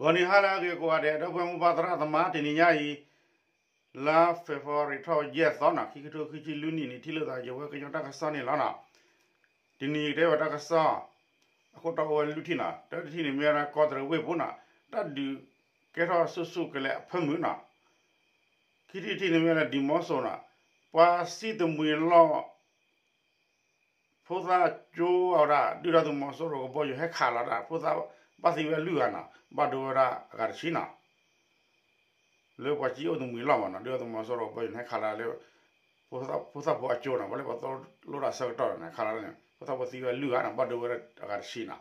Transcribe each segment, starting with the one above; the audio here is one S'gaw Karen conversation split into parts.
ဂီၤနံၤဟါလၢအဂ့ၤကိးဂၤဒဲး ဒီပုၢ်ဝဲၢ်မိၢ်ပၢ်သရၣ်သမါ တနံၤညါအံၤ လါ February ထီၣ်ယဲၢ်သီနီၤ ခံကထိခံဆံလွံၢ်နံၣ်န့ၣ် ထံၣ်လိာ်သးယဝဲကညီတၢ်ကစီၣ်န့ၣ်လီၤနီၤ. တနံၤအံၤကတဲဝဲတၢ်ကစီၣ် အခိၣ်တီအိၣ်ဝဲလွံၢ်ထံၣ်နီၤ တၢတထံၣ်န့ၣ်မ့ၢ်ဝဲဒၣ်ကီးတရံးဝ့ၢ်ပူၤနီၤ တၢ်ဒုးကဲထီၣ်ဆူၣ်ဆူၣ်ကလဲာ်အဖၢမုၢ်နီၤ. ခံထံၣ်တထံၣ်န့ၣ်မ့ၢ်ဝဲဒၣ်ဒံၣ်မီစိၤနီၤ ပှၤစံၣ်တမှံၤလီၢ် ဖိသၣ်ကၠိအဝဲဒၣ် ဒုၣ်ဒါသုးမီၤစိရိၤကဘီယူၤဟဲခးလီၤဒၣ် ဖိသၣ်ဘၣ်သံဝဲလွံၢ်ဂၤနီၤ ဘၣ်ဒိဝဲဒၣ်အဂၤတဆံနီၤ. လၢပှၤစံၣ်အိၣ်တမှံၤလီၢ်မးနီၤ ဒုၣ်ဒါသုးမီၤစိရိၤကဘီယူၤန့ၣ် ဟဲခးလီၤလၢ ဖိသၣ်ဖိသၣ်ဖိအကၠိနီၤ ပှၤလၢပှၤသိၣ်လိတၢ်ဆၢကတီၢ်န့ၣ် ခးလီၤန့ၣ် ဖိသၣ်ဖိသံဝဲလွံၢ်ဂၤနီၤ ဘၣ်ဒိဝဲဒၣ်အဂၤတဆံနီၤ.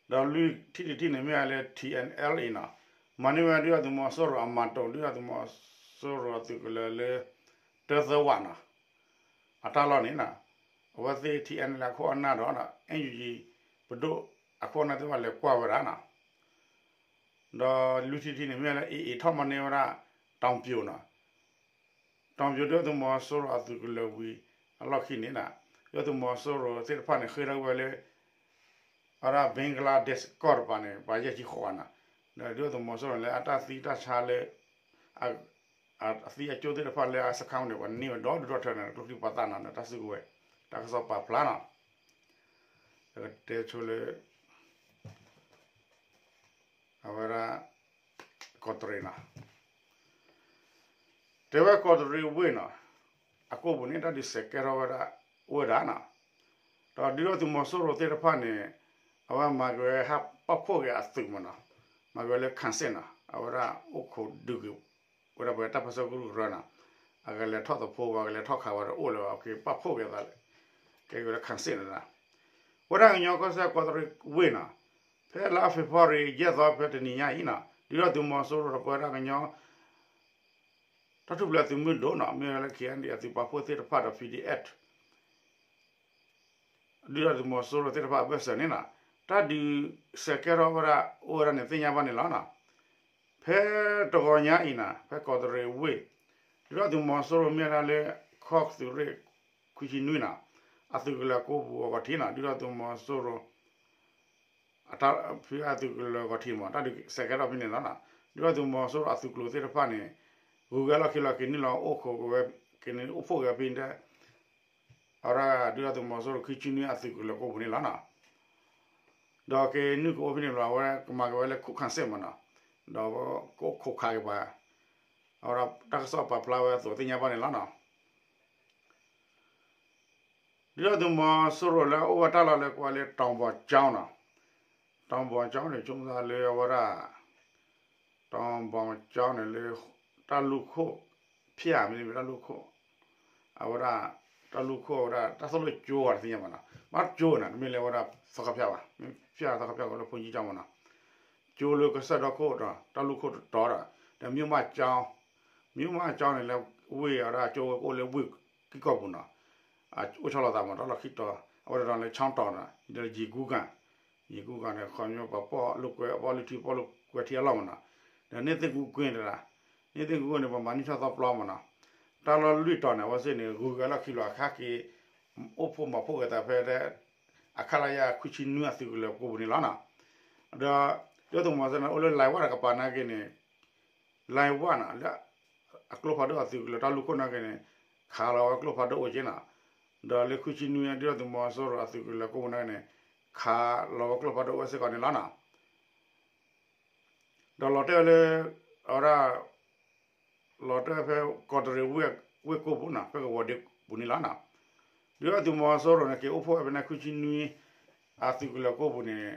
ဒီးလွံၢ်ထံၣ်တထံၣ်န့ၣ်မ့ၢ်ဝဲလၢ ထံၣ်အဲၣ်အဲလ်အံၤနီၤ မၤန့ၢ်ဝဲဒုၣ်ဒါသုးမီၤစိရိၤအမၤတိၤ ဒုၣ်ဒါသုးမီၤစိရိၤအသုးကလၢၤလၢ တၢသၢဝးနီၤ အတၢ်လီၢ်န့ၣ်နီၤ အဝဲသ့ၣ် ထံၣ်အဲၣ်အဲလ်အခိၣ်အနၢ်ဒီး အယူယံၤ ပဒိၣ်အခိၣ်အနၢ်သ့ၣ်တဖၣ်လဲၤကွၢ်ဝဲဒၣ်နီၤ. ဒီးလွံၢ်ထံၣ်တထံၣ်န့ၣ်မ့ၢ်ဝဲလၢ AA ထီၣ်မၤန့ၢ်ဝဲဒၣ် တီၤပၠိၤနီၤ တီၤပၠိၤဒုၣ်ဒါသုးမီၤစိရိၤအသုးကလၢၤဝံၤအလီၢ်ခံန့ၣ်နီၤ ဒုၣ်ဒါသုးမီၤစိရိၤသ့ၣ်တဖၣ်န့ၣ် ဃ့ထီၣ်ဝဲလၢ အဝဲဒၣ် Bangladesh ကီၢ်တပၤန့ၣ် ပှၤယဲၢ်ဆံဃိးဂၤနီၤ ဒီးဒုၣ်ဒါသုးမီၤစိရိၤန့ၣ်လၢအတၢ်သံတၢ်ဆါလၢ အသံအကၠိသ့ၣ်တဖၣ်လၢအစခါန့ၣ် ပှၤန့ၢ်ဝဲဒီဒူၣ်ဒီထၢန့ၣ် ကျိချံပှၤသၣ်နီၤ တၢ်စုကဝဲၤ တၢ်ကစီၣ်ပာ်ဖျါနီၤ ကတဲဆိလၢ အဝဲဒၣ် ကီးတရံးနီၤ တဲဝဲကီးတရံးဝ့ၢ်နီၤ အကိာ်ပူၤန့ၣ် တၢ်ဒုးစဲးကဲထီၣ်ဝဲဒၣ် အိၣ်ဝဲဒၣ်နီၤ ဒီးဒုၣ်ဒါသုးမီၤစိရိၤသ့ၣ်တဖၣ်န့ၣ် အဝဲမၤက့ၤဝဲဟးပာ်ဖှိၣ်က့ၤအသုးမးနီၤ မၤက့ၤဝဲလၢ ခၢၣ်စ့ၣ်နီၤ အဝဲဒၣ်အိၣ်ခိးဒုးက့ၤ ဝဲဒၣ်ပဝဲတၢ်ပၢဆှၢကရူၢ်ကရၢနီၤ အကလဲၤထီၣ်သဖှိဝဲ ကလဲၤထီၣ်ခးဝဲဒီးအိၣ်လၢၤဘၣ် က့ၤပာ်ဖှိၣ်က့ၤအသးလၢ ကဲက့ၤဝဲလၢ ခၢၣ်စ့ၣ်နီၤ ဝဲဒၣ်ကညီကီၢ်စဲၣ်ကီးတရံးဝ့ၢ်နီၤ ဖဲလါ February ယဲၢ်သီ ဖဲတနံၤညါအံၤနီၤ ဒုၣ်ဒါသုးမီၤစိရိၤဒီးပဝဲဒၣ်ကညီ တၢ်ထူၣ်ဖျဲးသုးမုၢ်ဒိၣ်နီၤ မ့ၢ်ဝဲလၢ ခ့ၣ်အဲၣ်အဲၣ်လ်အံၤ အသုးပာ်ဖှိၣ်သ့ၣ်တဖၣ်ဒီး ပီၣ်အ့ၣ် ဒုၣ်ဒါသုးမီၤစိရိၤသ့ၣ်တဖၣ်အဘၢၣ်စၢၤန့ၣ်နီၤ တၢ်ဒုးစဲးကဲထီၣ်ဝဲဒၣ်အိၣ်ဝဲဒၣ်န့ၣ် သ့ၣ်ညါဘၣ်န့ၣ်လီၤနီၤ. ဖဲတဂီၤညါအံၤနီၤ ဖဲကီးတရံးဝ့ၢ် ဒုၣ်ဒါသုးမီၤစိရိၤမ့ၢ်ဝဲဒၣ်လၢ ခီၣ်သုးရ့ၣ်ခွံဆံနွံနီၤ အသုးကလၢၤကိာ်ပူၤအဂီၢ်ထံးနီၤ ဒုၣ်ဒါသုးမီၤစိရိၤ အတၢ်ဖုအသုးကလၢၤဂီၤထံးမး တၢ်ဒုးစဲးကဲထီၣ်ဖဲန့ၣ်လီၤနီၤ. ဒုၣ်ဒါသုးမီၤစိရိၤအသုးကျိၤသ့ၣ်တဖၣ်န့ၣ် ဂုၤက့ၤလီၢ်ခံလီၤ က့ၤနုာ်လီၤအိၣ်ခိးက့ၤဝဲ က့ၤနုာ်အိၣ်ဖှိၣ်က့ၤဝဲဖဲန့ၣ် အဝဲဒၣ်ဒုၣ်ဒါသုးမီၤစိရိၤခံဆံနွံအသုးကလၢၤကိာ်ပူၤန့ၣ်လီၤနီၤ. ဒီးက့ၤနုာ်က့ၤအိၣ်ဖဲန့ၣ်ဘျီ အဝဲကမၤက့ၤဝဲလၢခိၣ်ခၢၣ်စ့ၣ်မးနီၤ. ဒီးကအိၣ်ခိးခးက့ၤပှၤ အဝဲဒၣ်တၢ်ကစီၣ်ပာ်ဖျါဝဲအသိးသ့ၣ်ညါဘၣ်န့ၣ်လီၤနီၤ. ဒုၣ်ဒါသုးမီၤစိရိၤလၢအအိၣ်ဝဲတၢ်လီၢ်လၢကိးဝဲလၢ တီၤဘီကၠီနီၤ. တီၤဘီကၠီန့ၣ် ဆိကမိၣ်သးလၢအဝဲဒၣ် တီၤဘီကၠီန့ၣ်လၢ တၢ်လူၢ်ခိၣ်ဖၠၣ်မ့ၢ်တၢ်လူၢ်ခိၣ် အဝဲဒၣ် တၢ်လူၢ်ခိၣ်အဝဲဒၣ် တၢ်သိၣ်လိကၠိဂၤတသ့ၣ်ညါဘၣ်နီၤ. ဘၣ်ကၠိန့ၣ် တမ့ၢ်လၢအဝဲဒၣ်သီခါဖၠၣ်ဘၣ်, မ့ၢ်ဖၠၣ်သီခါဖၠၣ်ကီးလၢဖိကၠံကၠီမးနီၤ. ကၠိလၢကစၢၢ်ဒီခိၣ်ဒီး တၢ်လူၢ်ခိၣ်တတီၤဒီး ဒီး မၠိၣ်မၢ်ကၠီ, မၠိၣ်မၢ်ကၠီန့ၣ်လၢဝ့ၢ်အဝဲဒၣ်ကၠိဝဲကအိၣ်လၢဝ့ၢ်ကံၢ်ကီၢ်ပူၤနီၤ. အိၣ်ဆီလီၤသးမး တၢ်လီၢ်ခံတီၤ အဝဲတတီၤလၢ ချီတီၤနီၤ ဒီးယံၤကူကၤ ယံၤကူကၤန့ၣ် ခီဖျိပှၤပီၣ်လိာ်ကွဲ ပီၣ်လိာ်ထံ ပီၣ်လိာ်ကွဲထံအလီၢ်မးနီၤ. ဒီးန့ၢ်သ့ၣ်ကူကွ့တဂၤ, န့ၢ်သ့ၣ်ကူကွ့န့ၣ် ပှၤမၤနံၣ်ထီၣ်သီပျီမးနီၤ. တၢ်လီၢ်လွံၢ်တီၤန့ၣ် အဝဲသ့ၣ်န့ၣ် ဂုၤက့ၤလီၢ်ခံလီၤ ဟဲက့ၤ အိၣ်ဖှိၣ်မၤဖှိၣ်က့ၤသးဖဲ အခလရ ခွံဆံနွံအသုးကလၢၤကိာ်ပူၤန့ၣ်လီၤနီၤ. ဒီး ဒုၣ်ဒါသုးမီၤစိရိၤန့ၣ် အိၣ်လၢ လၢၢ်ဝၣ်တကပၤနာ်က့န့ၣ် လၢၢ်ဝၣ်နီၤ လၢ အကျိဖးဒိၣ်အသုးကလၢၤတၢ်လူၢ်ခိၣ်နာ်က့န့ၣ် ခးလီၤဝဲကျိဖးဒိၣ်အိၣ်က့နီၤ. ဒီးလၢခွံဆံနွံ ဒုၣ်ဒါသုးမီၤစိရိၤအသုးကလၢၤကိာ်ပူၤနာ်က့န့ၣ် ခးလီၤဝဲကျိဖးဒိၣ်အိၣ်စ့ၢ်ကီးန့ၣ်လီၤနီၤ. ဒီးလီၤတဲာ်ဝဲလၢ အဝဲဒၣ် လီၤတဲာ်ဝဲဖဲကီးတရံးဝ့ၢ်ကိာ်ပူၤနီၤ ဖဲကဝီၤဒ့ပူၤန့ၣ်လီၤနီၤ. ဒုၣ်ဒါသုးမီၤစိရိၤန့ၣ် က့ၤအိၣ်ဖှိၣ်ဝဲဖဲန့ၣ် ခွံဆံနွံ အသုးကလၢၤကိာ်ပူၤန့ၣ်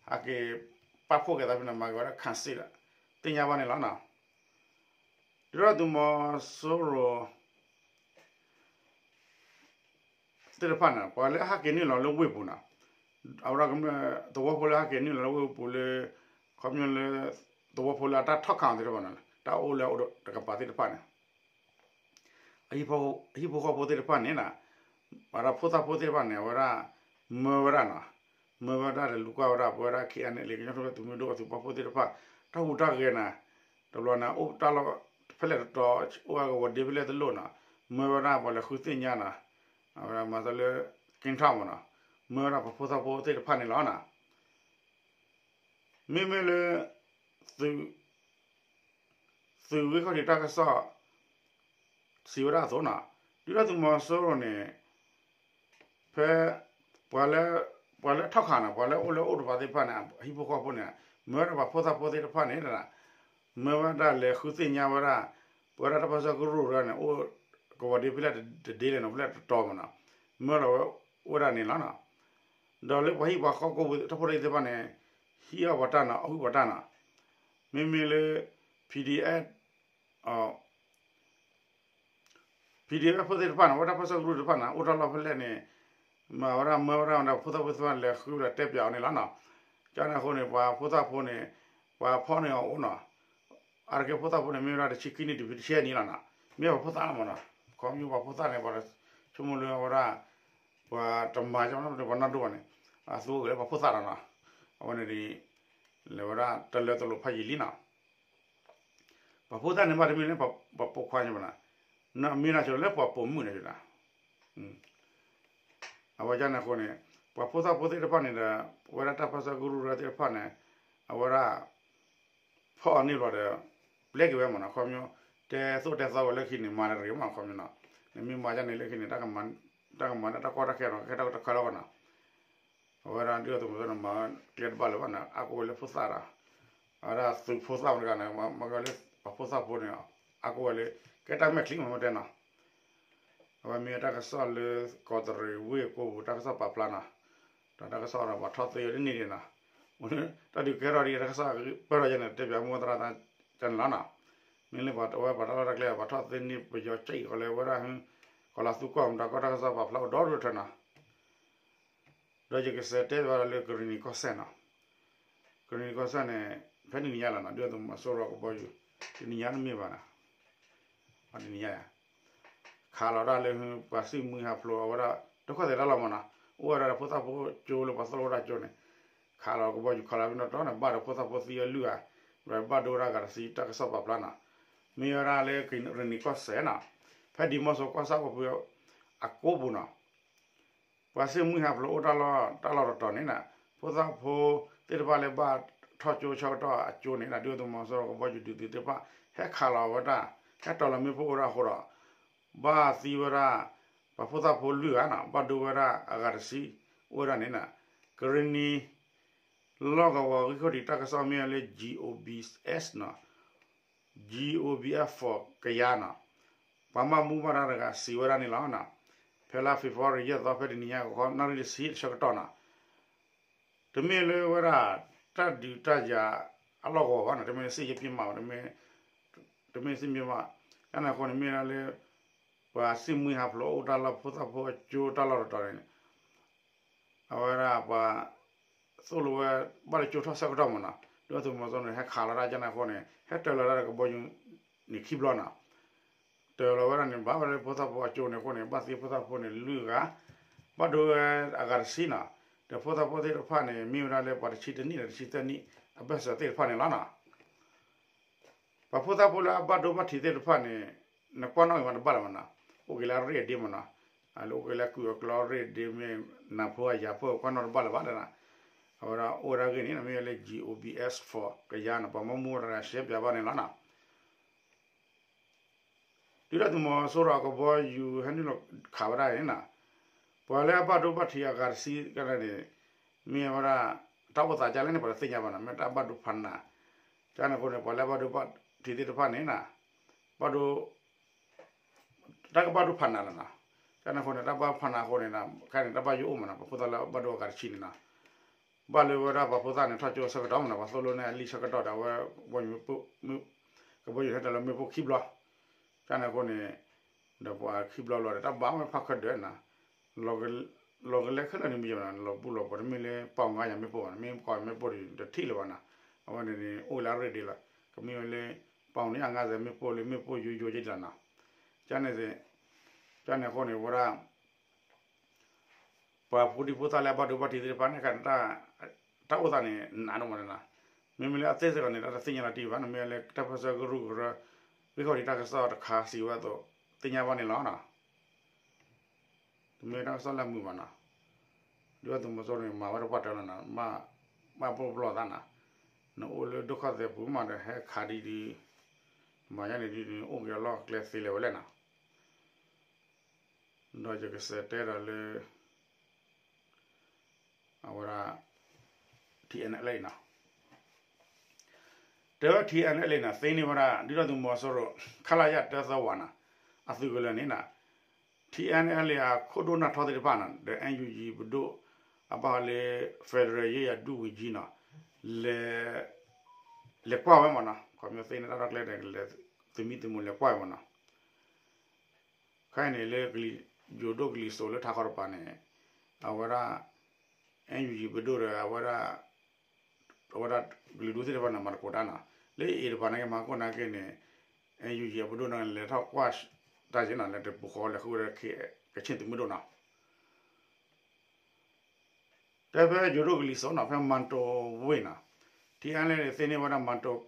ဟဲက့ၤပာ်ဖှိၣ်က့ၤသးဖဲန့ၣ် မၤက့ၤဝဲဒၣ် ခၢၣ်စ့ၣ်ဒီး သ့ၣ်ညါဘၣ်န့ၣ်လီၤနီၤ. ဒုၣ်ဒါသုးမီၤစိရိၤ သ့ၣ်တဖၣ်န့ၣ် ပှၤလၢအဟဲက့ၤနုာ်လီၤလၢဝ့ၢ်ပူၤနီၤ, အဝဲဒၣ်ကမျၢၢ်သဝီဖိလၢဟဲက့ၤနုာ်လီၤလၢဝ့ၢ်ပူၤလၢ ခီပညီလၢ သဝီဖိလၢအတၢ်ထီၣ်ခးအီၤသ့ၣ်တဖၣ်န့ၣ် တၢ်အိၣ်လၢအအိၣ်ဒီးတကပၤသ့ၣ်တဖၣ်န့ၣ် အဟံၣ်ဖိဃီဖိသ့ၣ်တဖၣ်န့ၣ် ပှၤဒီးဖိသၣ်ဖိသ့ၣ်တဖၣ်န့ၣ် အဝဲဒၣ် မၢဝဲဒၣ်နီၤ, မၢဝဲဒၣ်ဒီးလူၤကွၢ်ဝဲဒၣ် ပဝဲဒၣ် ခ့ၣ်အဲၣ်အဲၣ်လ်အ့ ကညီတၢ်ထူၣ်ဖျဲးသုးမုၢ်ဒိၣ်အသုးပာ်ဖှိၣ်သ့ၣ်တဖၣ် တၢ်ဟူးတၢ်ဂဲၤန့ၣ် တဘျီန့ၣ် အိၣ်တၢ်လီၢ်ဖဲလဲၣ်တတီၤ အိၣ်ဝဲကဝီၤဒ့ဖဲလဲၣ်တလိၣ်နီၤ, မၢဝဲဒၣ်ပှၤလဲၤဃုသ့ၣ်ညါနီၤ, အဝဲဒၣ်မၤသးလၢ က့ထီၣ်မးနီၤ, မၢဝဲဒၣ်ပှၤဖိသၣ်ဖိသ့ၣ်တဖၣ်န့ၣ်လီၤနီၤ. မ့မ့ၢ်လၢ သုး သုးဂ့ၢ်ခီၣ်ထံးတၢ်ကစီၣ် စံးဝဲဒၣ်အသိးနီၤ, ဒုၣ်ဒါသုးမီၤစိရိၤန့ၣ် ဖဲ ပှၤလၢ ပှၤလၢထီၣ်ခးနီၤ ပှၤလၢအိၣ်လၢအိၣ်တပၤသ့ၣ်တဖၣ်န့ၣ် ဟံၣ်ဖိဃီဖိန့ၣ် မၢဝဲဒၣ်ပှၤဖိသၣ်ဖိသ့ၣ်တဖၣ်န့ၣ် မၢဝဲဒၣ်လဲၤဃုသ့ၣ်ညါဝဲဒၣ် ပဝဲဒၣ်တၢ်ပၢဆှၢကရူၢ်တဂၤန့ၣ် အိၣ်ကဝီၤဒ့ဖဲလဲၣ်တဒ့လဲၣ်နီၤ ဖဲလဲၣ်တတီၤမးနီၤ မၢလီၤဝဲဒၣ်န့ၣ်လီၤနီၤ. ဒီးလၢပှၤဟံၣ်ပှၤဃီကိးပူၤထီၣ်ဖိတၢ်သ့ၣ်တဖၣ်န့ၣ် ဟံးအီၣ်ပှၤတၢ်နီၤ အီၣ်ဟုၣ်ပှၤတၢ်နီၤ, မ့မ့ၢ်လၢ PDF PDF ဖိသ့ၣ်တဖၣ်န့ၣ် အဝဲဒၣ်ပၢဆှၢကရူၢ်တဖၣ်န့ၣ် အိၣ်တၢ်လီၢ်ဖဲလဲၣ်န့ၣ် မၤဝဲဒၣ်မၢဝဲဒၣ်ဒီးဖိသၣ်ဖိသ့ၣ်တဖၣ်လဲၤဃုဒီးတဲပၠးအီၤန့ၣ်လီၤနီၤ. ကန့ၣ်အဃိန့ၣ် ပှၤဖိသၣ်ဖိန့ၣ် ပှၤဖီၣ်န့ၢ်အီၤအိၣ်နီၤ. အါတက့ၢ်ဖိသၣ်ဖိန့ၣ် မ့ၢ်ဝဲဒၣ်တဆံခံနံၣ်တုၤဖဲတဆံယဲၢ်နံၣ်လီၤနီၤ. မ့ၢ်ပှၤဖိသၣ်လီၤမးနီၤ. ခီဖျိပှၤဖိသၣ်န့ၣ် ပှၤဆိကမိၣ်လၢအဝဲဒၣ် ပှၤတမၤကန့ၣ်ပှၤနီၢ်ဒိၣ်ဘၣ်န့ၣ် အသူအိၣ်က့ၤလၢပှၤဖိသၣ်လီၤနီၤ. အဝဲန့ၣ် လဲၤဝဲဒၣ်တလၢတလိၤဖးယံာ်လံနီၤ. ပှၤဖိသၣ်န့ၣ်ဘၣ်တမ့ၢ်လၢပှၤပိာ်ခွါန့ၣ်ဘၣ်နီၤ, မ့ၢ်ဒၣ်ဆိလၢပှၤပိာ်မုၣ်န့ၣ်နီၤ. အဝဲဒ်န့ၣ်အဃိန့ၣ် ပှၤဖိသၣ်ဖိသ့ၣ်တဖၣ်န့ၣ်ဒီး ပဝဲဒၣ်တၢ်ပၢဆှၢကရူၢ်သ့ၣ်တဖၣ်န့ၣ် အဝဲဒၣ် ဖီၣ်အီၤန့ၢ်ဘျီဒီး ပျဲက့ၤဝဲမးနီၤ. ခီဖျိ တဲသိၣ်တဲသီဝဲလၢခံန့ၣ် မၤတဂ့ၤမး ခီဖျိနီၤ. နမ့ၢ်မၤဒ်န့ၣ်လၢခံန့ၣ် တၢ်ကမၤတၢ်ကီတၢ်ခဲနီၤ ကဲတၢ်ကီတၢ်ခဲလီၤဘၣ်နီၤ. အဝဲဒၣ်ဒုၣ်ဒါသုးမီၤစိရိၤန့ၣ် မၤကျဲတဘၣ်လၢၤဘၣ်နီၤ အါကအိၣ်ဝဲလၢဖိသၣ်ဒီး အဝဲဒၣ်သုးဖိသၣ်မတၤတဂၤန့ၣ် မၤကလၢပှၤဖိသၣ်ဖိန့ၣ် အါကအိၣ်ဝဲလၢ ကဲတၢ်မဲာ်ချံမးမ့ၢ်တဲနီၤ. အဝဲမ့ၢ်တၢ်ကစီၣ်လၢ ကီးတရံးဝ့ၢ်ကိပူၤ တၢ်ကစီၣ်ပာ်ဖျါနီၤ. ဒီးတၢ်ကစီၣ်ဒီးပှၤထီၣ်သ့ဝဲတန့ၢ်ဒံးနီၤ. တၢ်ဒုးကဲထီၣ်ဒံး တၢ်ကစီၣ်ပၢၢ်ထီၣ်ယဲန့ၣ် တဲပၠးမိၢ်သရၣ်တၢ်န့ၣ်လီၤနီၤ. မ့ၢ်လၢပှၤတဝဲပှၤတၢ်လီၢ်တၢ်ကျဲ ပှၤထီၣ်သ့န့ၢ်ပယီၤကၠဲးအံၤဃီလၢဝဲဒၣ် ကီးလၤသူကီၢ်မတၤကီၢ် တၢ်ကစီၣ်ပာ်ဖျါအိၣ်ဒီဒူၣ်ထၢနီၤ. ဒီးယကစးတဲဘၣ်ဒီးလၢကရံၣ်နံၤကီၢ်စဲၣ်နီၤ. ကရံၣ်နံၤကီၢ်စဲၣ်န့ၣ် ဖဲတနံၤညါလီၤနီၤ ဒုၣ်ဒါသုးမီၤစိရိၤကဘီယူၤ တနံၤညါတမ့ၢ်ဘၣ်နီၤ. တနံၤညါ ခးလီၤဒၣ်လၢပှၤစံၣ်မှံဟးဖျိးအဝဲဒၣ် ဒိၣ်ခိၣ်သဲးတၢ်လီၢ်မးနီၤ အိၣ်ဝဲဒၣ်ဒီးဖိသၣ်ဖိကၠိလၢပှၤသိၣ်လိတၢ်ကၠိန့ၣ် ခးလီၤကဘီယူၤခးလီၤဖဲနီၢ်တီန့ၣ် ဘၣ်ဒီးဖိသၣ်ဖိသံဝဲလွံၢ်ဂၤ ဘၣ်ဒိဝဲဒၣ်အဂၤတဆံ တၢ်ကစီၣ်ပာ်ဖျါနီၤ. မ့ၢ်ဝဲဒၣ်လၢကရံၣ်နံၤကီၢ်စဲၣ်နီၤ ဖဲဒံးမီၢ်စိကီၢ်ဆၣ်ကီၢ်ပူၤအကိပူၤနီၤ ပှၤစံၣ်မှံဟးဖျိးအိၣ်တၢ်လီၢ်တတီၤန့ၣ် ဖိသၣ်ဖိသ့ၣ်တဖၣ်လၢဘၣ်ထီၣ်ကၠိဆၢကတီၢ်အကၠိန့ၣ် ဒုၣ်ဒါသုးမီၤစိရိၤကဘီယူၤဒုးသုးသ့ၣ်တဖၣ် ဟဲခးလီၤဝဲဒၣ် ဟဲတီၤလီၤမ့ၣ်ပိၢ်အိၣ်ဒၣ်အဃိဒီး ဘၣ်သံဝဲဒၣ် ပှၤဖိသၣ်ဖိလွံၢ်ဂၤနီၤ ဘၣ်ဒိဝဲဒၣ်အဂၤတဆံ အိၣ်ဝဲဒၣ်န့ၣ် ကရံၣ်နံၤ လီၢ်ကဝီၤဂံၢ်ခီၣ်ထံးတၢ်ကစီၣ်မ့ၢ်ဝဲလၢ G O B S နီၤ G O B F for ကယၤနီၤ ပှၤဘၣ်မူဘၣ်ဒါတဂၤစံးဝဲဒၣ်န့ၣ်လီၤ. ဖဲလါ February ယဲၢ်သီ ဖဲတနံၤညါကခီ နၣ်ရံၣ်တဆံဆၢကတီၢ်နီၤ တမ့ၢ်လၢဝဲဒၣ် တၢ်ဒုးတၢ်ယၤအလီၢ်ကဝီၤဘၣ်နီၤ တမ့ၢ်လၢစံၣ်ယဲၢ်ပ့မး တမ့ၢ်စံၣ်ပ့မး ကန့ၣ်အဃိန့ၣ် မ့ၢ်ဒၣ်လၢ ပှၤစံၣ်မှံဟးဖျိးအိၣ်တၢ်လီၢ်ဖိသၣ်ဖိအကၠိတၢ်လီၢ်တတီၤန့ၣ် အဝဲဒၣ်ပှၤ သိၣ်လိဝဲ ဘၣ်တကၠိထီၣ်ဆၢကတီၢ်မးနီၤ ဒုၣ်ဒါသုးမီၤစိရိၤန့ၣ် ဟဲခးလီၤတၢ်ကန့ၣ်အဃိန့ၣ် ဟဲတၢၤလီၤတၢ်ဒီးကဘီယူၤန့ၣ်ခံဘျီနီၤ တၢၤလီၤဝဲဒၣ်န့ၣ် ဘၣ်ဝဲလၢဖိသၣ်ဖိအကၠိန့ၣ်အဃိန့ၣ် ဘၣ်သံဖိသၣ်ဖိန့ၣ်လွံၢ်ဂၤ ဘၣ်ဒိဝဲအဂၤတဆံနီၤ ဒီးဖိသၣ်ဖိသ့ၣ်တဖၣ်န့ၣ် မ့ၢ်ဝဲဒၣ်လၢပှၤတဆံတနံၣ်ဒီးတဆံသၢနံၣ်အဘၢၣ်စၢၤသ့ၣ်တဖၣ်န့ၣ်လီၤနီၤ ပှၤဖိသၣ်ဖိလၢအဘၣ်ဒိဘၣ်ထံးသ့ၣ်တဖၣ်န့ၣ် နကွၢ်နီၣ်ဂံၢ်မးတဘၣ်လၢၤမးနီၤ အိၣ်က့ၤလၢအရ့ၣ်အဒ့မးနီၤ လၢအိၣ်က့ၤလၢကုၢ်အကျီရ့ၣ်ဒ့မ့ၢ် နၢ်ဖိအယၤဖိကွၢ်နီၣ်တဘၣ်လၢၤဘၣ်လၢၤနီၤ အဝဲဒၣ်အိၣ်ဝဲဒၣ်ဂ့ၢ်န့ၣ် မ့ၢ်ဝဲလၢ G O B S for ကယၤနီၤ ပှၤမူမူတဂၤရှဲပၠးဘၣ်န့ၣ်လီၤနီၤ ဒုၣ်ဒါသုးမီၤစိရိၤအကဘီယူၤဟဲနုာ်လီၤခးဝဲဒၣ်န့ၣ်နီၤ ပှၤလၢအဘၣ်ဒိဘၣ်ထံးအဂၤတဆံကန့ၣ် မ့ၢ်ဝဲဒၣ် တၢ်အိၣ်သးကလဲၣ်န့ၣ် ပှၤတသ့ၣ်ညါဘၣ်နီၤ မ့ၢ်တၢ်ဘၣ်ဒိဖးနး ကန့ၣ်အဃိန့ၣ် ပှၤလၢအဘၣ်ဒိဘၣ်ထံးသ့ၣ်တဖၣ်န့ၣ်နီၤ ဘၣ်ဒိ တၢ်ကဘၣ်ဒိဖးနးလီၤနီၤ ကန့ၣ်အဃိန့ၣ် တၢ်ဘၣ်ဖးနးအဃိန့ၣ် ခဲန့ၣ် တၢ်ဘၣ်ယိၣ်အိၣ်မးနီၤ ပှၤဖိသၣ်လၢအဘၣ်ဒိအဂၤတဆံန့ၣ်နီၤ ဘၣ်လၢဝဲဒၣ်ပှၤဖိသၣ်န့ၣ် ထီၣ်ကၠိဆၢကတီၢ်မးနီၤ ပှၤသိၣ်လိန့ၢ်အလံာ်ဆၢကတီၢ်ဒီးအဝဲ ကဘီယူၤဟဲတၢၤလီၤမ့ၣ်ပိၢ်ခံဘျီ ကန့ၣ်အဃိန့ၣ် ဒီးပှၤခံဘျီလီၤဒီး တၢ်ဘၣ်ဝဲဖးခၢၣ်ဒၢးနီၤ လီၤကလဲခဲလၢာ်န့ၣ်မ့ၢ်ယဲနီၤ လီၤဘူၣ်လီၤပှီၤ တမ့ၢ်လၢပီၣ်ငါယၤမ့ၣ်ပိၢ်ဘၣ်နီၤ မ့ၢ်ကီၢ်မ့ၣ်ပိၢ်ဒီး တထံၣ်လၢၤဘၣ်နီၤ အဝဲန့ၣ်န့ၣ် အိၣ်လၢအရ့ၣ်ဒ့လီၤ ကမ့ၢ်ဝဲလၢ ပီၣ်န့ၣ်အငါစဲးမ့ၣ်ပိၢ်လၢမ့ၣ်ပိၢ်ယိယိကဲဒ်လီၤနီၤ ကန့ၣ် ကန့ၣ်အဃိန့ၣ် ဝဲဒၣ် ပှၤဖိဒံဖိသၣ်လၢအဘၣ်ဒိဘၣ်ထံးသ့ၣ်တဖၣ်န့ၣ် တၢ်အိၣ်သးန့ၣ် နးဒိၣ်မးနီၤ မ့မ့ၢ်လၢအသ့စ့ၢ်ကီးန့ၣ် တၢ်တသ့ၣ်ညါလီၤတံၢ်ဘၣ် နမ့ၢ်လၢတၢ်ပၢဆှၢကရူၢ်ကရၢ ဂံၢ်ခီၣ်ထံးတၢ်ကစီၣ်တခါစံးဝဲအသိး သ့ၣ်ညါဘၣ်န့ၣ်လီၤနီၤ တမ့ၢ်တၢ်ကစီၣ်လၢအမုာ်ဘၣ်နီၤ ဒုၣ်ဒါသုးမီၤစိရိၤန့ၣ် မၤဝဲတပှၢ်တၢၢ်လီၤနီၤ ဘၣ်ပလီၢ်ပလီၢ်သးနီၤ နအိၣ်လၢဒုက္ခသည်ပူၤမးဒီး ဟဲခးဒ်ဒ် မၤယါန့ၣ်ဒ်ဒ် အိၣ်က့ၤအလီၢ်ကျဲသ့လဲၣ်ဝဲလဲၣ်နီၤ. ဒီးယကစံးတဲဒီးလၢ အဝဲဒၣ် ထံၣ်အဲၣ်အဲၣ်နီၤ, တဲဝဲ ထံၣ်အဲၣ်အဲၣ်န့ၣ် သ့န့ၢ်ဝဲဒၣ် ဒုၣ်ဒါသုးမီၤစိရိၤ ခလရ တၢသၢဝးနီၤ, အသုးကလၢၤန့ၣ်နီၤ, ထံၣ်အဲၣ်အဲၣ်အခိၣ်ဒိၣ်နီၢ်ထီသ့ၣ်တဖၣ်နီၤ ဒီး NUG ပဒိၣ် အဘၣ်ဃးလၢ federal ရေးရာ ဒုဝန်ကြီးနီၤ, လဲၤ လဲၤကွၢ်ဝဲမးနီၤ, ခီဖျိသ့န့ၢ်တၢ်လီၢ်ကျဲန့ၣ် လဲၤသမံသမိးလဲၤကွၢ်ဝဲမးနီၤ. ခဲအံၤန့ၣ်လၢ ယိၤဒိၣ်ကလံၤစိးလၢထးခီတပၤန့ၣ် အဝဲဒၣ် NUG ပဒိၣ်ဒီး အဝဲဒၣ် အဝဲဒၣ်ကလုာ်ဒူၣ်သ့ၣ်တဖၣ်န့ၣ် မၤသကိးတၢ်နီၤ, လၢအံၤတပၤနာ်က့ မၤသကိးနာ်က့န့ၣ် NUG အပဒိၣ်န့ၣ် လဲၤထီၣ်ကွၢ်တၢ်ယ့ၣ်နီၤ လဲၤတပူၤဃီလဲၤဃုဝဲဒၣ် ကချင်သုးမုၢ်ဒိၣ်နီၤ. တဲဖဲယိၤဒိၣ်ကလံၤစိးနီၤ ဖဲမၢ်တိၤဝ့ၢ်နီၤ, ထံၣ်အဲၣ်အဲၣ်န့ၣ် သ့န့ၢ်ဝဲဒၣ်မၢ်တိၤ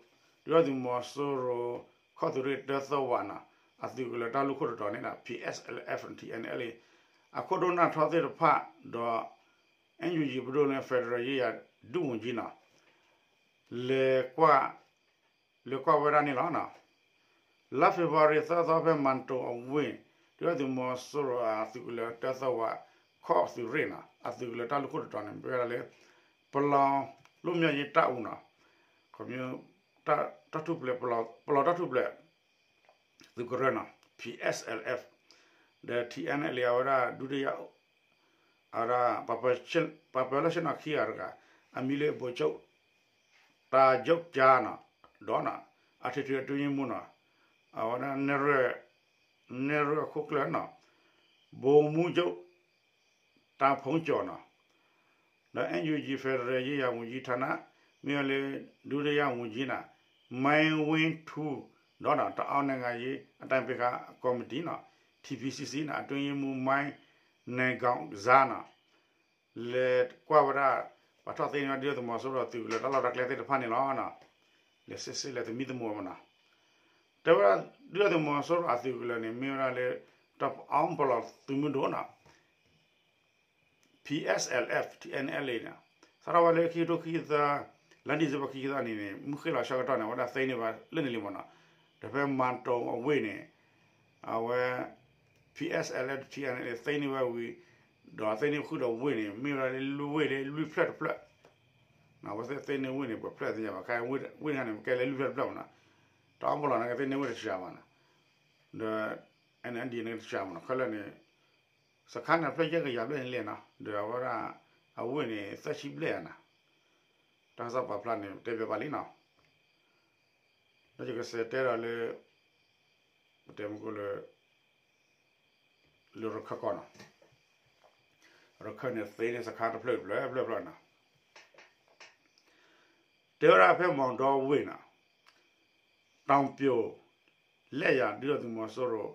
ဒုၣ်ဒါသုးမီၤစိရိၤ ခီၣ်သုးရ့ၣ်တၢသၢဝးနီၤ, အသုးကလၢၤတၢ်လူၢ်ခိၣ်တတီၤန့ၣ် P S L F T N L A အခိၣ်ဒိၣ်နီၢ်ထီသ့ၣ်တဖၣ်ဒီး NUG ပဒိၣ်လၢ federal ရေးရာ ဒုဝန်ကြီးနီၤ လဲၤကွၢ် လဲၤကွၢ်ဝဲဒၣ်န့ၣ်လီၤ. လါ February သၢသီ ဖဲမၢ်တိၤအဝ့ၢ် ဒုၣ်ဒါသုးမီၤစိရိၤအသုးကလၢၤတၢသၢဝး ခီၣ်သုးရ့ၣ်နီၤ အသုးကလၢၤတၢ်လူၢ်ခိၣ်တတီၤန့ၣ် မ့ၢ်ဝဲဒၣ်လၢ ပလီၤ လွတ်မြောက်ရေးတပ်ဦးနီၤ, ခီဖျိ တၢ်ထူၣ်ဖျဲး ပလီၤတၢ်ထူၣ်ဖျဲး သုးကရၢနီၤ P S L F ဒီး ထံၣ်အဲၣ်အဲၣ်လံ အဝဲဒၣ် ဒုတိယ အဝဲဒၣ် ပှၤပၢၤလၢဆ့ၣ်နီၤခံဂၤတဂၤ အမံၤလၢ ဗိုလ်ချုပ် တၢ်ယုၢ်ကၠါနီၤ, ဒီးနီၤ အထွေထွေအတွင်းရေးမှူးနီၤ, အဝဲဒၣ် နဲၣ်ရွဲၣ်အခိၣ်ကျၢၢ်နီၤ, ဗိုလ်မှူးချုပ် တၢ်ဖုန်းကျော်နီၤ, ဒီး NUG federal ရေးရာ ဝန်ကြီးဌာန မ့ၢ်ဝဲလၢ ဒုတိယ ဝန်ကြီးနီၤ မၢ်ဝ့ထူ ဒီးနီၤ တအီၤ နိုင်ငံရေးအတိုင်ပင်ခံကော်မတီနီၤ ထံၣ်ပံၣ်စံစံနီၤ အတွင်းရေးမှူး မၢ် နဂီၢ်စါနီၤ, လဲၤကွၢ်ဝဲဒၣ် ပှၤထီၣ်သ့န့ၢ်ဝဲဒၣ် ဒုၣ်ဒါသုးမီၤစိရိၤအသုးကလၢၤတၢ်လီၢ်တၢ်ကျဲသ့ၣ်တဖၣ်န့ၣ်လီၤ. လဲၤစ့စ့လဲၤသမံသမိးဝဲမးနီၤ, တဲဝဲဒၣ် ဒုၣ်ဒါသုးမီၤစိရိၤအသုးကလၢၤန့ၣ် မ့ၢ်ဝဲဒၣ်လၢ တအီပလီၢ်သုးမုၢ်ဒိၣ်နီၤ P S L F T N L A န့ၣ် စးထီၣ်ဝဲလၢခံကထိခံဆံသၢ လါဒံၣ်စ့ဘၢၣ်ခံဆံသၢနံၤန့ၣ် မုၢ်ဃ့ၢ်လီၤဆၢကတီၢ်န့ၣ် အဝဲဒၣ်သ့န့ၢ်ဝဲလၢန့ၣ်လံမးနီၤ, ဒီးဖဲမၢ်တိၤအဝ့ၢ်န့ၣ် အဝဲ P S L F T N L A သ့န့ၢ်ဝဲဝံၤ ဒီးသ့န့ၢ်ဃုာ်ဒီးဝ့ၢ်န့ၣ် မ့ၢ်ဝဲဒၣ်လၢလွံၢ်ဝ့ၢ်လၢလွံၢ်ဖျၢၣ်တဖျၢၣ်, အဝဲသ့ၣ်သ့န့ၢ်ဝ့ၢ်န့ၣ် ပှဲၤဖျၢၣ်သ့ၣ်ညါဘၣ် ခဲဝ့ၢ်တခါန့ၣ် ကဲလၢလွံၢ်ဖျၢၣ်တဖျၢၣ်မးနီၤ, တအီပလီၢ်န့ၣ်ကသ့န့ၢ်ဝ့ၢ်တစှၤဘၣ်နီၤ, ဒီး N N D န့ၣ်တစှၤမးနီၤ ခဲလၢာ်န့ၣ် စခါန့ၣ်ဖျၢၣ်ယဲၢ်ကယၤဘျဲၣ်န့ၣ်လဲၣ်နီၤ ဒီးအဝဲဒၣ် အဝ့ၢ်န့ၣ် သၢဆံဘျဲၣ်ဧါနီၤ, တၢ်ကစီၣ်ပာ်ဖျါန့ၣ် တဲဘၣ်ဘၣ်လံနီၤ, ဒီးယကစံးတဲဒီးလၢ ပတဲမုၢ်ကိၣ်လၢ လၢရခၢၣ်ကီၢ်နီၤ, ရခၢၣ်န့ၣ်သ့န့ၢ်စခါတဖျၢၣ်တဖျၢၣ်ဖျၢၣ်ဖျၢၣ်နီၤ, တဲဝဲဒၣ်ဖဲမီၤဒီဝ့ၢ်နီၤ တောင်ပြို လက်ယၤဒုၣ်ဒါသုးမီၤစိရိၤ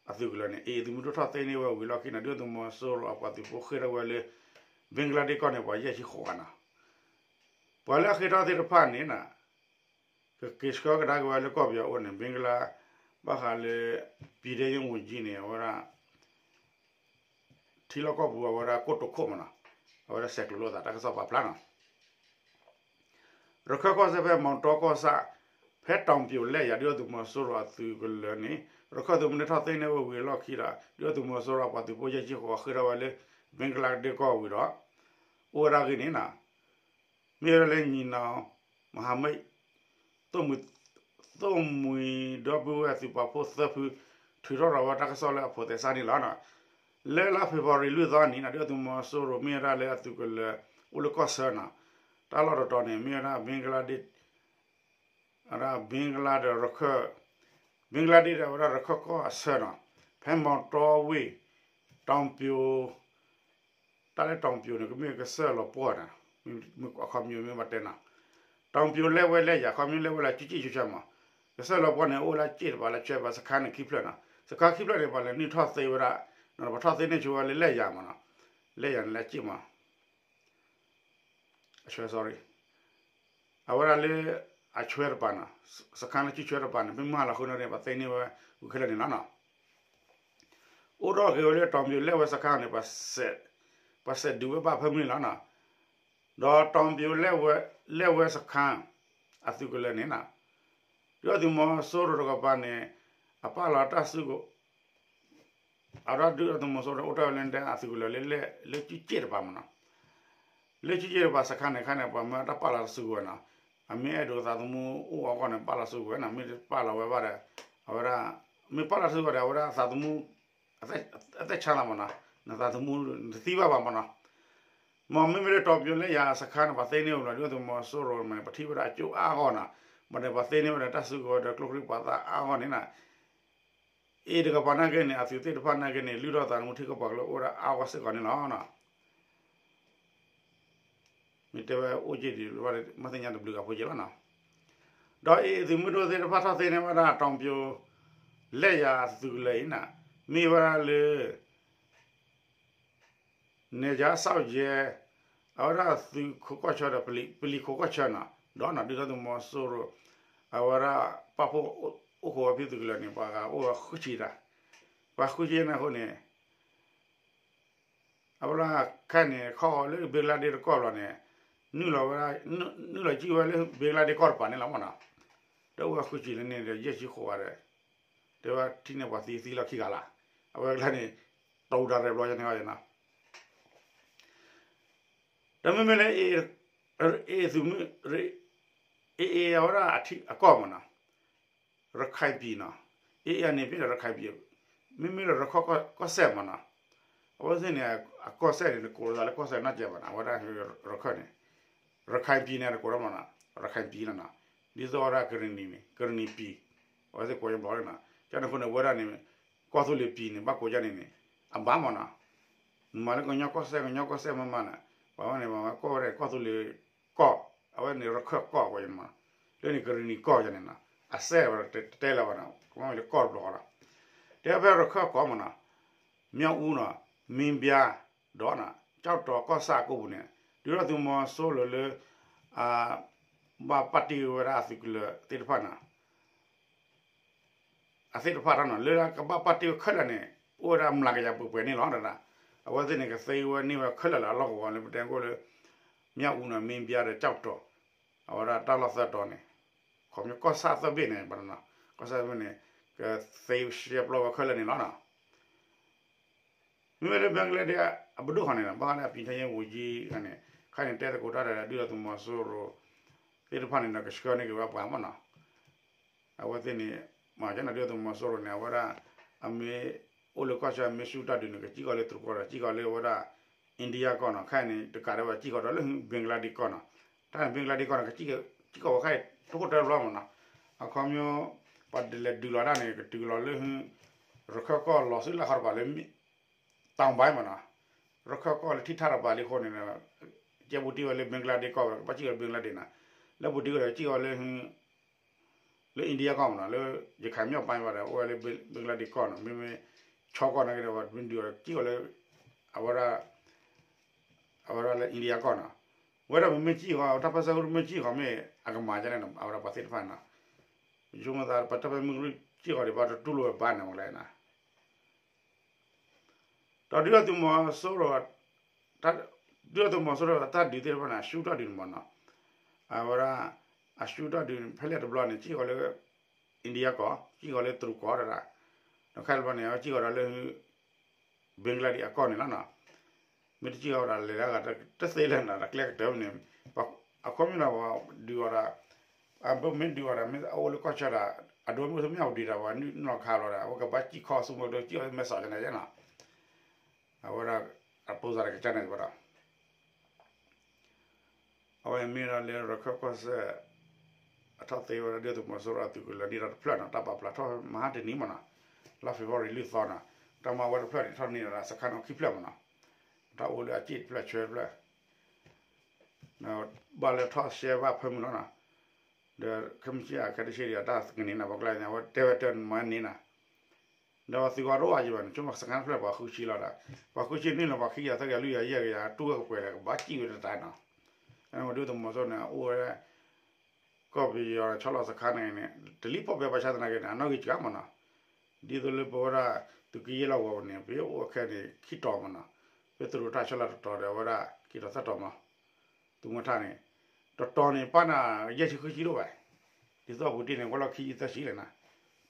အသုးကလၢၤန့ၣ် အံၤသုးမုၢ်ဒိၣ်ထီၣ်သ့န့ၢ်ဝဲဝံၤလီၢ်ခံန့ၣ် ဒုၣ်ဒါသုးမီၤစိရိၤအပှၤသုးဖိဃ့ၢ်ထီၣ်ဝဲလၢ ဘ့ကလါဒ့ၣ်ကီၢ်န့ၣ် ပှၤယဲၢ်ဆံဃိးဂၤနီၤ, ပှၤလၢအဃ့ၢ်ထီၣ်သ့ၣ်တဖၣ်န့ၣ်နီၤ ကက့ၤဆှၢကဒါက့ၤဝဲလၢကီၢ်ပယီၤအအိၣ်န့ၣ် ဘ့ကလါ ဘၣ်ဃးလၢ ပြည်ထဲရေးဝန်ကြီးန့ၣ် အဝဲဒၣ် ထံလီၢ်ကီၢ်ပူၤအဝဲဒၣ်ကိတိာ်ခိၣ်မးနီၤ, အဝဲဒၣ်ဆဲးကျိးလိာ်သးတၢ်ကစီၣ်ပာ်ဖျါနီၤ, ရခၢၣ်ကီၢ်စဲၣ်ဖဲမီၤတီကီၢ်ဆၣ် ဖဲတောင်ပြိုလက်ယၤ ဒုၣ်ဒါသုးမီၤစိရိၤအသုးကလၢၤန့ၣ် ရခၢၣ်သုးမုၢ်ဒိၣ်ထီၣ်သ့န့ၢ်ဝဲဝံၤအလီၢ်ခံဒီး ဒုၣ်ဒါသုးမီၤစိရိၤအပှၤသုးဖိယဲၢ်ဆံဃိးဃ့ၢ်ထီၣ်ဝဲလၢ ဘ့ကလါဒ့ၣ်ကီၢ်ဝံၤဒီး အိၣ်ဝဲဒၣ်အဂ့ၢ်န့ၣ်နီၤ မ့ၢ်ဝဲဒၣ်လၢ ညီနောင် မဟာမိတ် သိၣ်မှံၤ ဒီပုၢ်ဝဲၢ်သုးပာ်ဖှိၣ်သၢဖု ထုးထီၣ်ထီၣ်ဝဲတၢ်ကစီၣ်လၢအဖိးသဲစးန့ၣ်လီၤ. လၢလါဖ့ၤဘြူၤအါရံၤလွံၢ်သီနံၤန့ၣ် ဒုၣ်ဒါသုးမီၤစိရိၤမ့ၢ်ဝဲဒၣ်လၢအသုးကလၢၤအိၣ်လၢကီၢ်ဆၢနီၤ, တၢ်လီၢ်တတီၤန့ၣ် မ့ၢ်ဝဲဒၣ် ဘ့ကလါဒ့ၣ် အဝဲဒၣ် ဘ့ကလါဒီးရခၢၣ် ဘ့ကလါဒ့ၣ်ဒီးအဝဲဒၣ်ရခၢၣ်ကီၢ်အဆၢနီၤ, ဖဲမီၤတီဝ့ၢ် တောင်ပြို တၢ်လၢတောင်ပြိုန့ၣ် ကမ့ၢ်ကစၢၢ်လီၤပှီၢ်န့ၣ် အခီပညီမ့ၢ်ဘၣ်တဲနီၤ, တောင်ပြိုလက်ဝဲလက်ယၤ အခီပညီလက်ဝဲလၢကၠံၣ်ကၠံၣ်ဆၢဆၢမး, ကစၢၢ်လီၤပှီၢ်န့ၣ် အိၣ်လၢကၠ့ၣ်တပၤလၢဆွဲပၤ စခါန့ၣ်ခံဖျၢၣ်နီၤ, စခါခံဖျၢၣ်န့ၣ် ပှၤလဲၤနုာ်ထီၣ်သ့ဝဲဒၣ် ပှၤထီၣ်သ့န့ၢ်ဆိဝဲလၢလက်ယၤမးနီၤ, လက်ယၤန့ၣ်လၢကၠ့ၣ်မး အဆွဲ sorry အဝဲဒၣ်လၢ အဆွဲတပၤနီၤ, စခါလၢကၠ့ၣ်ဆွဲတပၤန့ၣ် မ့ၢ်မၤလီၤဃုာ်နီၣ်န့ၣ် ပှၤသ့န့ၢ်ဝဲ ဝံၤခဲလၢာ်န့ၣ်လီၤနီၤ. အိၣ်ထီၣ်က့ၤဝဲလၢ တောင်ပြိုလက်ဝဲစခါန့ၣ် ပှၤစဲးဒုးဝဲဘၣ်ဖၢမုၢ်န့ၣ်လီၤနီၤ. ဒီး တောင်ပြိုလက်ဝဲ လက်ဝဲစခါ အသုးကလၢၤန့ၣ်နီၤ, ဒုၣ်ဒါသုးမီၤစိရိၤတကပၤန့ၣ် အပာ်လီၤတၢ်စုကဝဲၤ အဝဲဒၣ်ဒုၣ်ဒါသုးမီၤစိရိၤအိၣ်တ့ၢ်ဝဲလၢ အသုးကလၢၤလၢ လၢကၠူၣ်ကၠ့ၣ်တပၤမနီၤ, လၢကၠူၣ်ကၠ့ၣ်တပၤစခါန့ၣ်ခါန့ၣ် ပှၤမၢတၢ်ပာ်လီၤတၢ်စုကဝဲၤနီၤ, အမ့ၢ်အဲၣ်ဒိးသးသမူအိၣ်အဂီၢ်န့ၣ် ပာ်လီၤစုကဝဲၤနီၤ, မ့ၢ်တပာ်လီၤဝဲဘၣ်ဒီး အဝဲဒၣ် မ့ၢ်ပာ်လီၤစုကဝဲၤဒီး အဝဲဒၣ်သးသမူ အသက်ဆါသးမနီၤ, နသးသမူနတသံဘၣ်ဘၣ်မနီၤ, မ်မ့မ့ၢ်လၢတီၤပၠိၤလၢယၤစခါန့ၣ် ပှၤသ့န့ၢ်ဝဲလီၤ ဒုၣ်ဒါသုးမီၤစိရိၤမန့ၣ် ပထံၣ်ဝဲဒၣ်အကၠိၣ်အါဂီၢ်နီၤ, ဘၣ်န့ၣ် ပှၤသ့န့ၢ်ဝဲဒၣ်တၢ်စုကဝဲၤဒီးကျိချံမျိာ်သၣ်အါဂီၢ်န့ၣ်နီၤ, အ့ၣ်တကပၤနာ်က့န့ၣ် အသုးသ့ၣ်တဖၣ်နာ်က့န့ၣ် လုၢ်ထီၣ်သးသမူထံကပၤကလၢအိၣ်ဝဲဒၣ်အါဂီၢ်စ့ၢ်ကီးန့ၣ်လီၤ. မ့ၢ်တဲဝဲအိၣ်က့ၤဒံး မ့ၢ်သ့ၣ်ညါတဘျုးဂၤဖိက့ၤလီၤနီၤ, ဒီးအ့ၣ်သုးမုၢ်ဒိၣ်သ့ၣ်တဖၣ်ထီၣ်သ့န့ၢ်ဝဲဒၣ်တီၤပၠိၤ လၢယၤသုးကလၢၤအံၤနီၤ, မ့ၢ်ဝဲဒၣ်လၢ နဲၣ်ယါစီၣ်ယဲ အဝဲဒၣ်သုးခိးကီၢ်ဆၢဒီး ပလံၤခိးကီၢ်ဆၢနီၤ, ဒီးနီၤ ဒုၣ်ဒါသုးမီၤစိရိၤ အဝဲဒၣ်ပာ်ဖှိၣ်အိၣ်ခိးဝဲဖဲသုးကလၢၤန့ၣ် ပှၤဂၤအိၣ်ဝဲဃုဆံတၢ်, ပှၤဃုဆံန့ၣ်အဃိန့ၣ် အဝဲဒၣ်ခဲအံၤန့ၣ် ခီဃီၤလၢဘ့ကလါဒ့းတကီၢ်ဘျီန့ၣ် နုာ်လီၤဝဲဒၣ် နုာ်လီၤကံၣ်ဝဲလၢဘ့ကလါဒ့းကီၢ်တပၤန့ၣ်လီၤမနီၤ, ဒီးအိၣ်ဝဲဃုဆံလၢန့ၣ်ဒီး ယဲၢ်ဆံဃိးဂၤဒီး တဲဝဲထံၣ်န့ၢ်ပှၤသံသံလီၢ်ခံဂၤလီၤ, အဝဲကျါန့ၣ် တဝူၤတၢ်ရဲၣ်ဘျီယဲန့ၣ်နီၤ, ဒီးမ့မ့ၢ်လၢ အ့ၣ်သုးမုၢ် အ့ၣ်အ့ၣ်အဝဲဒၣ်အကီၢ်မနီၤ, ရခၢၣ်ပံၤနီၤ, အ့ၣ်အ့ၣ်န့ၣ်ဖဲရခၢၣ်ပံၤ, မ့မ့ၢ်လၢရခၢၣ်ကီၢ်စဲၣ်မနီၤ, အဝဲသ့ၣ်န့ၣ် အကီၢ်စဲၣ်န့ၣ် တကိးလီၤသးလၢကီၢ်စဲၣ်နီတစဲးဘၣ်နီၤ, အဝဲဒၣ်ရခၢၣ်န့ၣ်, ရခၢၣ်ပံၤန့ၣ်တကိးလီၤမနီၤ, ရခၢၣ်ပံၤလီၤနီၤ, ဒ်သိးဝဲဒၣ်ကရံၣ်နံၤန့ၣ် ကရံၣ်နံၤပံၤ, အဝဲသ့ၣ်ကိးညါဘျီလီၤနီၤ, ကန့ၣ်အဃိန့ၣ် အဝဲဒၣ်န့ၣ် ကီၢ်သူလ့ၤပံၤန့ၣ် ဘၣ်ကိးယါန့ၣ်န့ၣ် အဘၣ်မနီၤ, နမၤလၢကညီကီၢ်စဲၣ် ကညီကီၢ်စဲၣ်မးမးန့ၣ် ပှၤဝဲန့ၣ် ပှၤဝဲကိးဝဲဒၣ်ကီၢ်သူလ့ၤကီၢ်, အဝဲန့ၣ်ရခၢၣ်ကီၢ်ဝဲန့ၣ်မနီၤ, လၢန့ၣ်ကရံၣ်နံၤကီၢ်ယါန့ၣ်နီၤ, အစဲၣ်ဝဲတတဲလၢၤဘၣ်နီၤ, ကမ့ၢ်လၢကီၢ်တဘျီဃီလီၤ, တဲဖဲရခၢၣ်ကီၢ်မနီၤ, မၠၣ်အူနီၤ, မ့ၣ်ဘျါ, ဒီးနီၤ ကၠီၣ်တီၤကီၢ်ဆၣ်အကိာ်ပူၤန့ၣ် ဒုၣ်ဒါသုးမီၤစိရိၤလၢ အ ဘၣ်ပာ်တ့ၢ်ဝဲဒၣ်အသုးကလၢၤသ့ၣ်တဖၣ်နီၤ, အသ့ၣ်တဖၣ်တၢ်နီၤ လၢကဘၣ်ပာ်တ့ၢ်ဝဲခဲလၢာ်န့ၣ် အိၣ်ဝဲဒၣ်မျးကယၤပှဲၤပှဲၤန့ၣ်လီၤ. အဝဲသ့ၣ်န့ၣ် ကသ့ဝဲန့ၢ်ဝဲခဲလၢာ်လၢအလီၢ်ကဝီၤလၢပတဲကိၣ်လၢ မၠၣ်အူနီၤ မ့ၣ်ဘျါဒီးကၠီၣ်တီၤ, အဝဲဒၣ်တၢ်လီၢ်သၢတီၤန့ၣ်, ခီဖျိကီၢ်ဆၣ်သၢဘ့ၣ်န့ၣ်, ကီၢ်ဆၣ်သၢဘ့ၣ်န့ၣ် ကသ့ရှဲပျီဝဲခဲလၢာ်န့ၣ်လီၤ. မ့မ့ၢ်လၢ Bangladesh အပဒိၣ်ဃီန့ၣ် ဘၣ်ဃးလၢအပံၤထဲယဲၢ်ဝူၤကံန့ၣ်, ခဲအံၤန့ၣ် တဲသကိးတၢ်ဒီး ဒုၣ်ဒါသုးမီၤစိရိၤသ့ၣ်တဖၣ်န့ၣ်ဒီး ကဆှၢန့ၢ်က့ၤဝဲပှၤမနီၤ, အဝဲသ့ၣ်န့ၣ် မ့ၢ်ကန့ၣ် ဒုၣ်ဒါသုးမီၤစိရိၤန့ၣ် အဝဲဒၣ် အမ့ၢ်အိၣ်လၢကီၢ်ဆၢ အမ့ၢ်ဆူၣ်တၢ်ဒုးန့ၣ် ကစံၣ်ဃီၤလၢတရူးကီၢ်ဒီး စံၣ်ဃီၤလၢအဝဲဒၣ် India ကီၢ်နီၤ, ခဲအံၤန့ၣ် တကးဒံးဘၣ် စံၣ်ဃီၤဒီးလၢ Bangladesh ကီၢ်နီၤ, တၢ်န့ၣ် Bangladesh ကီၢ်န့ၣ် ကစံၣ်ဃီၤဝဲခဲအံၤ တခိၣ်တၢၢ်ဘျီမနီၤ, အခီပညီ ပှၤလဲၤဒုးလီၤတၢ်န့ၣ် ကတုၤလီၤလၢ ရခၢၣ်ကီၢ်လီၤဆူလၢခီတပၤလၢ တၢ်ဘါမနီၤ, ရခၢၣ်ကီၢ်လၢထံထၣ်တပၤလံအဃိန့ၣ်, ကဲပူၤတံၢ်ဝဲလၢ Bangladesh ကီၢ်ဝဲ ကဘၣ်စံၣ်ဃီၤလၢ Bangladesh နီၤ, လၢပူၤတံၢ်ဝဲဒီး စံၣ်ဃီၤလၢ လၢ India ကီၢ်မနီၤ, လၢ ရခိုင်မြောက်ပိုင်း ဘၣ်ဒီး အိၣ်ဝဲလၢ Bangladesh ကီၢ်နီၤ, မ့မ့ၢ် ဆီကီၢ်နာ်က့ဒီး ပှၤမ့ၢ်ဒုးအီၤ စံၣ်ဃီၤလၢ အဝဲဒၣ် အဝဲဒၣ်လၢ India ကီၢ်နီၤ, ဝဲဒၣ်ပမ့ၢ်စံၣ်ဃီၤ တၢ်ပၢဆှၢကရူၢ်မ့ၢ်စံၣ်ဃီၤမ့ၢ် အကမၤဒ်န့ၣ် အဝဲဒၣ်ပှၤသ့ၣ်တဖၣ်နီၤ, ယဆိကမိၣ်သး ပတၢ်ပၢဆှၢမ့ၢ်ကရူၢ်စံၣ်ဃီၤဒံးဘၣ် တတူၢ်လိာ်ဝဲဘၣ်န့ၣ် မ့ၢ်လဲၣ်နီၤ ဒီးဒုၣ်ဒါသုးမီၤစိရိၤ, ဒုၣ်ဒါသုးမီၤစိရိၤအတၢ်ဒုးသ့ၣ်တဖၣ်န့ၣ် အရှုံးတၢ်ဒုးန့ၣ်မနီၤ, အဝဲဒၣ် အရှုံးတၢ်ဒုးန့ၣ် ဖဲလဲၣ်တဘျီန့ၣ် စံၣ်ဃီၤလၢ India ကီၢ်, စံၣ်ဃီၤလၢတရူးကီၢ်တဒၣ်, ဒီးခဲတဘျီန့ၣ် အဝဲစံၣ်ဃီၤဒီးလၢ Bangladesh အကီၢ်န့ၣ်လီၤနီၤ, မ့ၢ်တစံၣ်ဃီၤဝဲဒၣ်လဲၤလၢအဂၤတသ့လၢၤနီၤ, တၢ်ကျဲကတၢၢ်န့ၣ်, အခီပညီဒီး ဒုးအီၤဒီး အမ့ၢ်ဒုးအီၤဒီး မ့ၢ်အအိၣ်လၢကီၢ်ဆၢဒီး အဒိမ့ၢ်တမ့ၢ်အဒုးဒီး ပှၤနုာ်နီၢ်ခးလီၤဒီး အဝဲကဘၣ်စံၣ်ခီဆူမဲာ်ဒီး စံၣ်အီၤလၢမဲာ်စီၤကန့ၣ်နီၤ, အဝဲဒၣ် အပိစၢ်တကစၢ်န့ၣ်ဝဲဒီး အဝဲမ့ၢ်ဒၣ်လၢရခၢၣ်ကီၢ်စဲၣ် အထီၣ်သ့ဝဲဒၣ်ဒုၣ်ဒါသုးမီၤစိရိၤအသုးကလၢၤန့ၣ်ဒီးတဖျၢၣ်နီၤ, တၢ်ပာ်ဖျါထီၣ်မဟါတနံၤမနီၤ, လါ February လွံၢ်သီနီၤ, တၢ်မၤဝဲတဖျၢၣ်န့ၣ် ထီၣ်န့ၢ်ဒီးစခါန့ၣ်ခံဖျၢၣ်မနီၤ, တၢ်အိၣ်လၢအစ့ၣ်တဖျၢၣ်ဆၢတဖျၢၣ် ဘၣ်လၢထီၣ်ရှဲဘၣ်ဖၢမုၢ်လီၤနီၤ, ဒီးခဲမုၢ်ဆ့ၣ်အခဲတဆ့ၣ်ဒီး တၢ်ကန့ၢ်နၤ ပှၤကျါန့ၣ် အဝဲတဲဝဲတၢ်မၤန့ၢ်နၤ, ဒီးသုးဂီၤတအိၣ်အယံၤဘၣ်န့ၣ် ဆိကမိၣ်စခါတဖျၢၣ်ပှၤဃုဆံလီၤဒီး, ပှၤဃုဆံန့ၣ်လီၤ ပှၤခံကယၤသၢကယၤလွံၢ်ကယၤယဲၢ်ကယၤတူၢ်ဝဲကပှဲၤလၢကဘၣ်စံၣ်ဝဲတတၢ်နီၤ, အဝဲဒုၣ်ဒါသုးမီၤစိရိၤန့ၣ် အအိၣ်ဝဲ ကီၢ်ပယီၤဆီလီၤစခါန့ၣ်န့ၣ် တလံၣ်ပီၣ်ပဲဘၣ်ဆၣ်သနာ်က့န့ၣ် အနီၣ်ဂံၢ်စှၤမနီၤ, ဒ်သိးလၢပဝဲဒၣ် သုးက့ယဲၢ်လီၢ်ကဝီၤပူၤန့ၣ် ပအိၣ်အခဲန့ၣ် ခံတီၤမနီၤ, ပတရူးတၢ်ဆီလီၤတတီၤဒီး အဝဲဒၣ်ခံတီၤသၢတီၤမနီၤ, သုးမီၤထၣ်န့ၣ်, တတီၤန့ၣ် ပၢ်နၤ ယဲၢ်ဆံဃုဆံဒိၣ်ဘၣ်, ဒ်သိးပူၤတ့ၢ်န့ၣ် အိၣ်လီၤခံဆံသၢဆံလဲၣ်နၤ,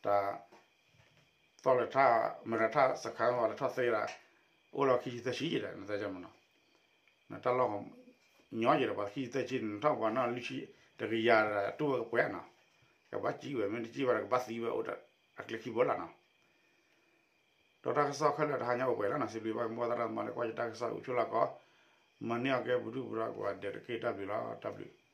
တၢ် သီၣ်လၢထၣ် မတၤထၣ်စခါဝဲလၢထီၣ်သ့ဒၣ်, အိၣ်လီၤခံဆံသၢဆံယဲၢ်ဒီး နသးမနီၤ, နတၢ်လီၢ် ညီယဲၢ်ဒီး ပှၤခံဆံသၢဆံန့ၣ် နထီၣ်ပှၤနီၢ်လွံၢ်ဆံ တကယၤဒီး တူၢ်ဝဲကပှဲၤနီၤ, ကဘၣ်စံးဝဲ မ့ၢ်တစံးဘၣ်ဒီး ကဘၣ်သံဝဲအိၣ်ဒီး အကျဲခံဘိလီၤနီၤ. ဒီးတၢ်ကစီၣ်ခဲလၢာ်တဟါညါအိၣ်ပှဲၤလီၤနီၤ, စံးဘျုးဘၣ်က့ၤမိၢ်သရၣ်သမါလၢကွၢ်ယတၢ်ကစီၣ် အိၣ်ဆိၣ်လီၤကီး, မၤန့ၢ်အီၤကဲပဒုၣ်ပဒါကိးဂၤဒဲးတက့ၢ်. တၢ်ဘျုးလီၤ, တၢ်ဘျုး.